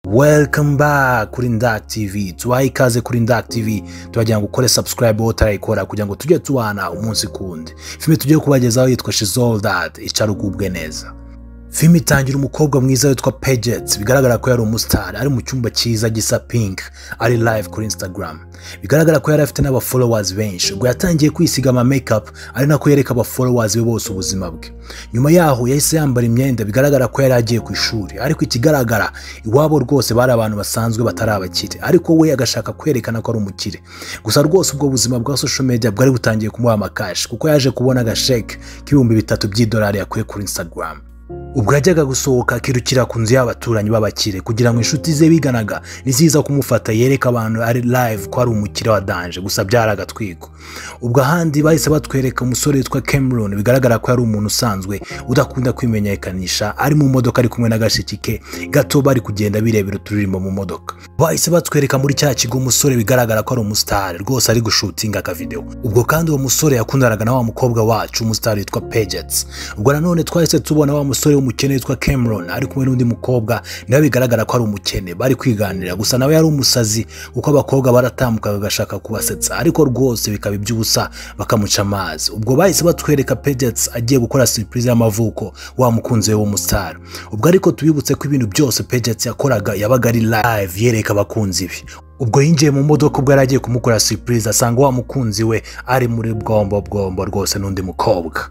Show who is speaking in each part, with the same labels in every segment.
Speaker 1: Welcome back kuri Ndak TV. Tubahe ikaze kuri Ndak TV. Tubagira ngo ukore subscribe wowe utarayikora kugira ngo tujye tubana umunsi kundi. Filime tugiye kubagezaho yitwa She's All That, icara ugubwe neza. Filime itangira umukobwa mwiza witwa Paget, bigaragara ko yari umustar, ari mu cyumba cyiza gisa pink, ari live kuri Instagram. Bigaragara ko yari afite n'aba followers benshi. Ubwo yatangiye kwisiga ama makeup ari nako yereka aba followers be bose ubuzima bwe. Nyuma yaho yahise yambara imyenda bigaragara ko yari agiye ku ishuri, ariko ikigaragara iwabo rwose bari abantu basanzwe batari abakire, ariko we agashaka kwerekana ko ari umukire. Gusa rwose ubwo buzima bwa social media bwari butangiye kumuha amakashi, kuko yaje kubona agasheke k'3,000 by'idolari yakuye kuri Instagram. Ubwo yajyaga gusohoka akirukira ku nzu y'abaturanyi b'abakire kugira ngo inshuti ze biganaga niziza kumufata yereka abantu ari live ko ari umukire wa danger, gusa byari agatwiko. Ubwo ahandi bahise batwereka umusore witwa Cameron, bigaragara ko yari umuntu usanzwe udakunda kwimenyekanisha, ari mu modoka ari kumwe n'agashiki ke gato bari kugenda birebera uturirimbo mu modoka. Bahise batwereka muri cya kigo umusore bigaragara ko ari umustar rwose ari gushutinga akavideo. Ubwo kandi uwo musore yakundanaga na wa mukobwa wacu umustar witwa Paget. Ubwo nanone twahise tubona wa musore w'umukene witwa Cameron ari kumwe n'undi mukobwa nawe bigaragara ko ari umukene, bari kwiganirira, gusa nawe yari umusazi kuko abakobwa baratambukaga agashaka kubasetsa, ariko rwose bikaba iby'ubusa bakamuca amazi. Ubwo bahise batwereka Paget agiye gukora surprise y'amavuko wa mukunzi we w'umustar. Ubwo ariko tubibutse ko ibintu byose Paget yakoraga yabaga ari live yereka abakunzi be. Ubwo yinjiye mu modoka ubwo yari agiye kumukora surprise, asanga wa mukunzi we ari muri bwombo bwombo rwose n'undi mukobwa.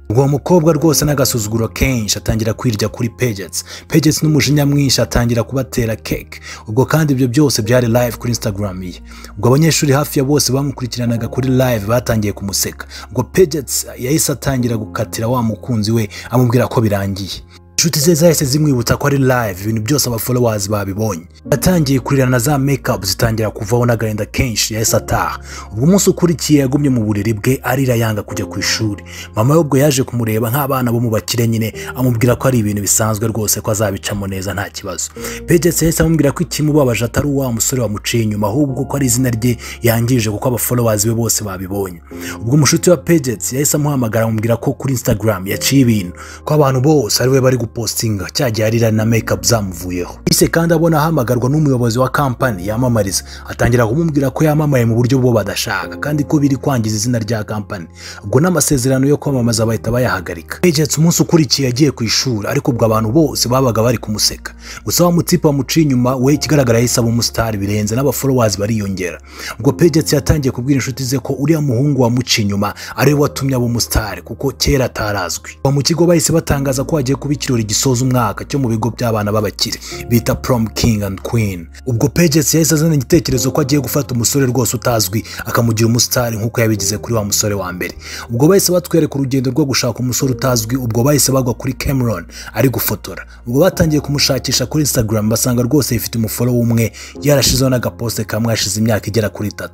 Speaker 1: Ubwo mukobwa rwose n'agasuzuguro kenshi atangira kwirya kuri Paget. Paget n'umujinya mwinshi atangira kubatera cake. Ubwo kandi ibyo byose byari live kuri Instagram ye. Ubwo abanyeshuri hafi ya bose bamukurikiranaga kuri live batangiye kumuseka. Ubwo Paget yahise atangira gukatira wa mukunzi we amubwira ko birangiye. Inshuti ze zahise zimwibutsa ko ari live, ibintu byose aba followers babibonye. Yatangiye kurira na za makeup zitangira kuvaho n'agahinda kenshi, yahise ataha. Ubwo umunsi ukurikiye yagumye mu buriri bwe arira yanga kujya ku ishuri. Mama we ubwo yaje kumureba nk'abana bo mu bakire nyine, amubwira ko ari ibintu bisanzwe rwose ko azabicamo neza nta kibazo. Paget yahise amubwira ko ikimubabaje atari wa musore wamuciye inyuma, ahubwo ko ari izina rye yangije kuko aba followers be bose babibonye. Ubwo umushuti wa Paget yahise amuhamagara amubwira ko kuri Instagram yaciye ibintu, ko abantu bose ari we bari gupostinga cyagiye arira na makeup zamuvuyeho. Ise kandi abona ahamagarwa n'umuyobozi wa company yamamariza, atangira kumubwira ko yamamaye mu buryo bwo badashaka kandi ko biri kwangiza izina rya company. Ubwo n'amasezerano yo kwamamaza bahita bayahagarika. Paget umunsi ukurikiye yagiye ku ishuri, ariko ubwo abantu bose babaga bari kumuseka. Gusa wa mutipe wamuciye inyuma we ikigaragara yahise aba umustar birenze n'aba followers bariyongera. Ubwo Paget yatangiye kubwira inshuti ze ko uriya muhungu wamuciye inyuma ari we watumye aba umustar kuko kera atarazwi. Mu kigo bahise batangaza ko hagiye kuba ikirori gisoza umwaka cyo mu bigo by'abana b'abakire bita Prom King and Queen. Ubwo Paget yahise azana igitekerezo ko agiye gufata umusore rwose utazwi akamugira umustar nk'uko yabigize kuri wa musore wa mbere. Ubwo bahise batwereka urugendo rwo gushaka umusore utazwi. Ubwo bahise bagwa kuri Cameron ari gufotora. Ubwo batangiye kumushakisha kuri Instagram basanga rwose ifite umufollow umwe, yarashizeho n'agaposte kamwe hashize imyaka igera kuri 3.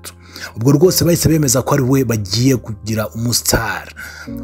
Speaker 1: Ubwo rwose bahise bemeza ko ari we bagiye kugira umustar.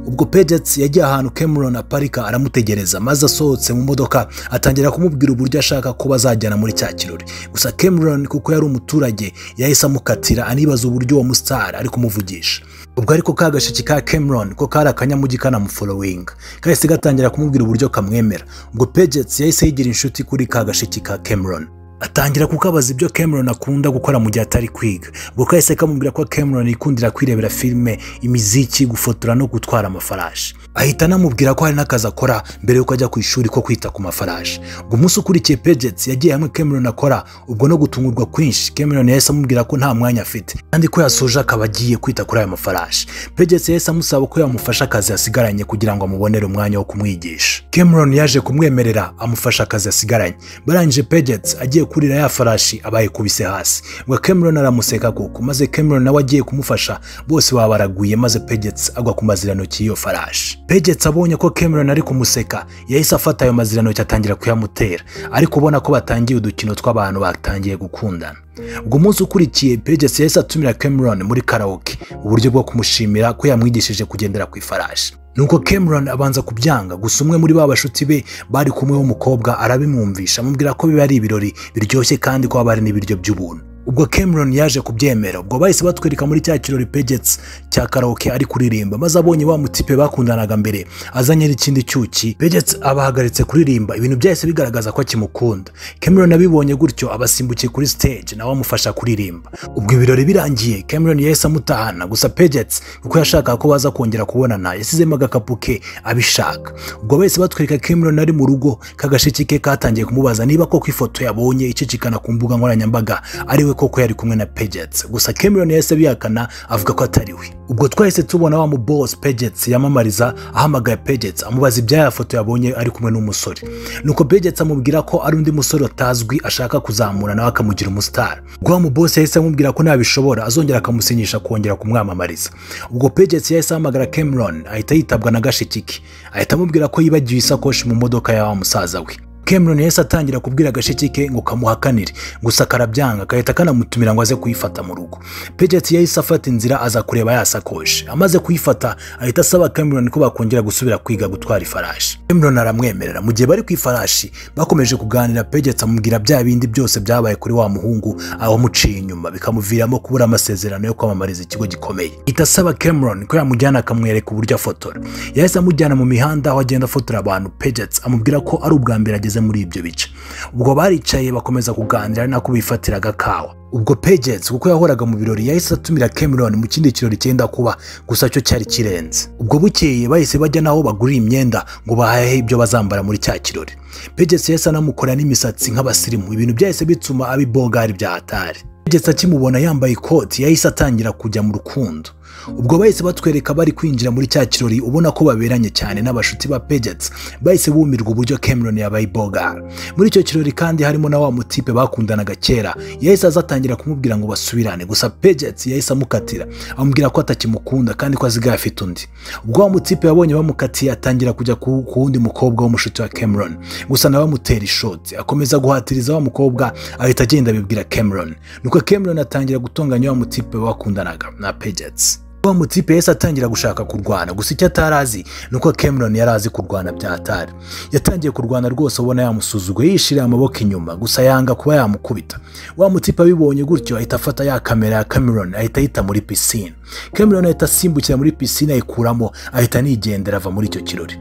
Speaker 1: Ubwo Paget yagiye ahantu Cameron aparika aramutegereza, maze asohotse mu modoka atangira kumubwira uburyo ashaka ko bazajyana muri cya kirori. Gusa Cameron kuko yari umuturage yahise amukatira anibaza uburyo uwo mustar ari kumuvugisha. Ubwo ariko ka gashiki ka Cameron ko kari akanyamugi kanamufollowinga, kahise gatangira kumubwira uburyo kamwemera. Ubwo Paget yahise yigira inshuti kuri ka gashiki ka Cameron, atangira kukabaza ibyo Cameron akunda gukora mu gihe atari kwiga. Ubwo kahise kamubwira ko Cameron yikundira kwirebera filime, imiziki, gufotora no gutwara amafarashi. Ahita anamubwira ko hari n'akazi akora mbere yuko ajya ku ishuri ko kwita ku mafarashi. Ubwo umunsi ukurikiye Paget yagiye hamwe Cameron akora, ubwo no gutungurwa kwinshi Cameron yahise amubwira ko nta mwanya afite kandi ko yasoje akaba agiye kwita kuri ayo mafarashi. Paget yahise amusaba ko yamufasha akazi yasigaranye kugira ngo amubonere umwanya wo kumwigisha. Cameron yaje kumwemerera amufasha akazi yasigaranye. Barangije Paget agiye kurira ya farashi abayikubise hasi. Ubwo Cameron aramuseka kuko, maze Cameron nawe agiye kumufasha bose baba baraguye, maze Paget agwa ku mazirantoki y'iyo farashi. Paget abonye ko Cameron ari kumuseka yahise afata ayo mazirantoki atangira kuyamutera, ariko ubona ko batangiye udukino tw'abantu batangiye gukundana. Ubwo umunsi ukurikiye Paget yahise atumira Cameron muri karaoke, uburyo bwo kumushimira ko yamwigishije kugendera ku ifarashi. Nuko Cameron abanza kubyanga, gusa umwe muri ba bashuti be bari kumwe w'umukobwa arabimwumvisha amubwira ko biba ari ibirori biryoshye kandi ko haba hari n'ibiryo by'ubuntu. Ubwo Cameron yaje kubyemera. Ubwo bahise batwereka muri cya kirori Pagets cya karaoke ari kuririmba, maze abonye wa mutipe bakundanaga mbere azanye n'ikindi cyuki, Pagets abahagaritse kuririmba. Ibintu byahise bigaragaza ko akimukunda. Cameron abibonye gutyo abasimbukiye kuri stage nawe amufasha kuririmba. Ubwo ibirori birangiye Cameron yahise amutahana, gusa Pagets kuko yashakaga ko baza kongera kubonana yasizemo agakapu ke abishaka. Ubwo bahise batwereka Cameron ari mu rugo, kagashiki ke katangiye kumubaza niba koko ifoto yabonye icicikana ku mbuga nkoranyambaga ari we koko yari kumwe na Pagets. Gusa Cameron yahise bihakana avuga ko atari we. Ubwo twahise tubona wa mu boss Pagets yamamariza ahamagaye Pagets amubaza ibya foto yabonye ari kumwe n'umusore. Nuko Pagets amubwira ko ari undi musore atazwi ashaka kuzamura nawe akamugira umustar. Ubwo wa mu boss yahise amubwira ko nabishobora azongera akamusinyisha kongera kumwamamariza. Ubwo Pagets yahise ahamagara Cameron ahita yitabwa na gashiki, ahita amubwira ko yibagiwe isakoshi mu modoka ya wa musaza we. Cameron yahise atangira kubwira agashiki ke ngo kamuhakanire, gusa karabyanga kahita kanamutumira ngo aze kuyifata mu rugo. Pagets yahise afata inzira aza kureba ya sakoshi. Amaze kuyifata ahita asaba Cameron ko bakongera gusubira kwiga gutwara ifarashi. Cameron aramwemerera. Mu gihe bari ku ifarashi bakomeje kuganira, Pagets amubwira bya bindi byose byabaye kuri wa muhungu aho amuciye inyuma bikamuviramo kubura amasezerano yo kwamamariza ikigo gikomeye. Ahita asaba Cameron ko yamujyana akamwereka uburyo afotora. Yahise amujyana mu mihanda aho agenda afotora abantu. Pagets amubwira ko ari ubwa mbere ageze muri ibyo bice. Ubwo baricaye bakomeza kuganira nako bifatiraga kawa. Ubwo Pagets kuko yahoraga mu birori yahise atumira Cameron mu kindi kirori cyenda kuba, gusa cyo cyari kirenze. Ubwo bukeye bahise bajya naho bagurira imyenda ngo bahahe ibyo bazambara muri cya kirori. Pagets yahise anamukora n'imisatsi nk'abasirimu, ibintu byahise bituma abibogari bya hatari. Pagets akimubona yambaye ikoti yahise atangira kujya mu rukundo. Ubwo bahise batwereka bari kwinjira muri cya kirori, ubona ko baberanye cyane n'abashuti ba Pagets bahise bumirwa uburyo Cameron yabaye bogar. Muri icyo kirori kandi harimo na wa mutipe bakundanaga kera, yahise azatangira kumubwira ngo basubirane, gusa Pagets yahise amukatira amubwira ko atakimukunda kandi ko azigaye afite undi. Ubwo wa mutipe yabonye bamukatiye atangira kujya ku wundi mukobwa w'umushuti wa Cameron, gusa nawe amutera ishoti akomeza guhatiriza wa mukobwa ahita agenda abibwira Cameron. Nuko Cameron atangira gutonganya wa mutipe bakundanaga na Pagets. Wa mutipe yahise atangira gushaka kurwana, gusa icyo atarazi nuko Cameron yari azi kurwana bya hatari. Yatangiye kurwana rwose ubona yamusuzuguye yishira amaboko inyuma, gusa yanga kuba yamukubita. Wa mutipe abibonye gutyo ahita afata ya kamera ya Cameron ahita yita muri piscine. Cameron ahita asimbukira muri piscine ayikuramo ahita anigendera ava muri icyo kirori.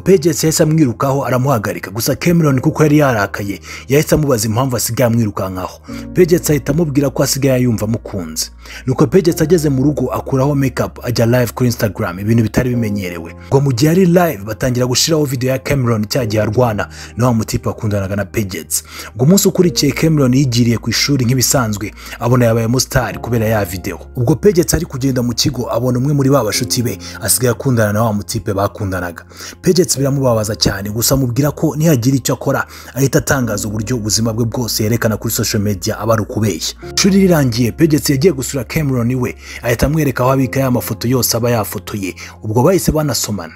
Speaker 1: Pagets yahise amwirukaho aramuhagarika, gusa Cameron kuko yari yarakaye yahise amubaza impamvu asigaye amwirukankaho. Pagets ahita amubwira ko asigaye yumva amukunze. Nuko Pagets ageze mu rugo akuraho makeup ajya live kuri Instagram, ibintu bitari bimenyerewe. Ngo mu gihe ari live batangira gushiraho video ya Cameron cya gihe arwana na wa mutipe akundanaga na Pagets. Ngo umunsi ukurikiye Cameron yigiriye ku ishuri nk'ibisanzwe abona yabaye umustar kubera ya video. Ubwo Pagets ari kugenda mu kigo abona umwe muri ba bashuti be asigaye akundana na wa mutipe bakundanaga. Pagets biramubabaza cyane, gusa amubwira ko nihagira icyo akora ahita atangaza uburyo ubuzima bwe bwose yerekana kuri social media aba ari ukubeshya. Ishuri rirangiye Pagets yagiye gusura Cameron iwe ahita amwereka aho abika ya mafoto yose aba yafotoye. Ubwo bahise banasomana.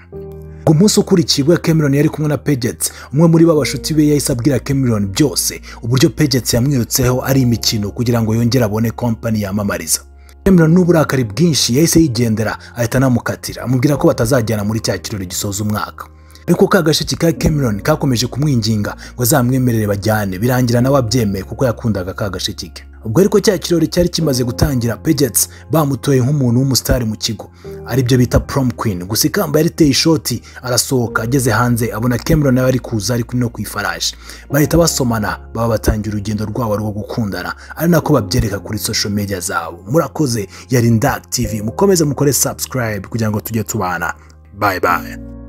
Speaker 1: Ku munsi ukurikiye ubwo Cameron yari kumwe na Pagets, umwe muri ba bashuti be yahise abwira Cameron byose uburyo Pagets yamwirutseho ari imikino kugira ngo yongere abone company yamamariza. Cameron n'uburakari bwinshi yahise yigendera ahita anamukatira amubwira ko batazajyana muri cya kirori gisoza umwaka. Ariko ka gashiki ka Cameron kakomeje kumwinginga ngo azamwemerere bajyane, birangira nawe abyemeye kuko yakundaga ka gashiki ke. Ubwo ariko cya kirori cyari kimaze gutangira, Pagets bamutoye nk'umuntu w'umustar mu kigo, aribyo bita prom queen. Gusa ikamba yariteye ishoti arasohoka, ageze hanze abona Cameron nawe ari kuza ari no ku ifarashi, bahita basomana baba batangira urugendo rwabo rwo gukundana, ari nako babyereka kuri social media zabo. Murakoze, yari Ndak TV, mukomeze mukore subscribe kugira ngo tujye tubana. Bye bye.